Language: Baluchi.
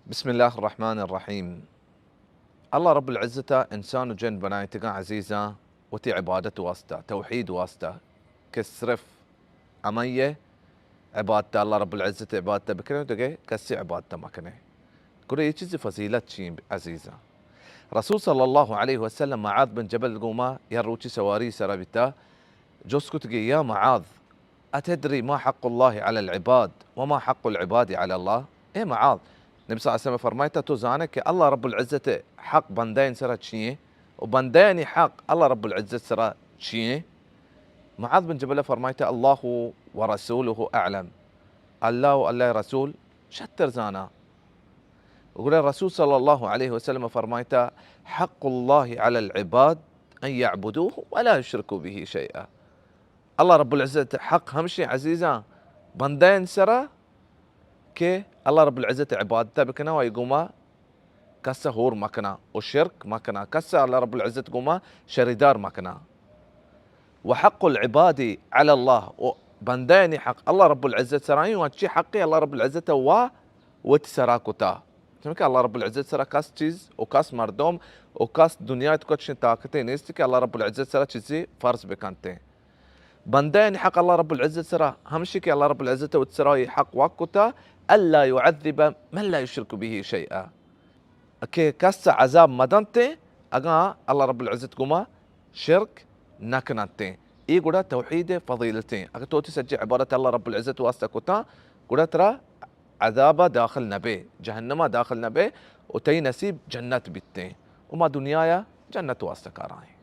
بسم اللہ الرحمن الرحیم۔ اللہ رب العزت ء انسان و جن بنائتگاں عزیزاں وتی عبادت واسطہ، توحید واسطہ، کہ صرف ہمائی ء عبادت، اللہ رب العزت ء عبادت بکنے و دگہ کسی عبادت مکنے۔ گڑا یہ چیز فضیلت چی عزیزاں؟ رسول صلی اللہ علیہ وسلم معاذ بن جبل گوما یا روچی سواری سرا بیتا، جست کتگی، یا معاذ، أتدري ما حق الله على العباد وما حق العباد على الله؟ اے معاذ، نبی صلی اللہ علیہ وسلم فرمائتا، تو زانے کہ اللہ رب العزت حق بندین سرا چیئے و بندین حق اللہ رب العزت سرا چیئے؟ معاذ بن جبل فرمائتا، اللہ ورسوله أعلم، اللہ و اللہ رسول شتر زانا۔ گڑا رسول صلی اللہ علیہ وسلم فرمائتا، حق الله على العباد أن يعبدوه ولا يشركوا به شيئا۔ اللہ رب العزت حق ہمشی عزیزاں بندین سرا کہ اللہ رب العزت عبادت بکنا و ای گوما کس ہور مکنا و شرک مکنا، کس اللہ رب العزت گوما شریدار مکنا۔ وحق العباد على الله، و بندین حق اللہ رب العزت سرائیں و اچی حق اللہ رب العزت وا وتی سرا کتا۔ چونکہ اللہ رب العزت سرا کس چیز و کس مردم و کس دنیا تو کچھ طاقت نیست کہ اللہ رب العزت سرا چیزی فرض بکنتے۔ بندین حق اللہ رب العزت سرا ہمشی کہ اللہ رب العزت وتی سرا یہ حق واک کتا، ألا يعذب من لا يشرك به شيئا، کہ کس عذاب مدنتے اگاں اللہ رب العزت گوما شرک نکنتے۔ ای گڑا توحید فضیلتیں۔ اگر تو تی سجی عبادت اللہ رب العزت واسطہ کتا، گڑا ترا عذابا داخل نبے، جہنما داخل نبے، و تئی نصیب جنت بیتیں۔ و ما دنیایا جنت واسطہ کارائیں۔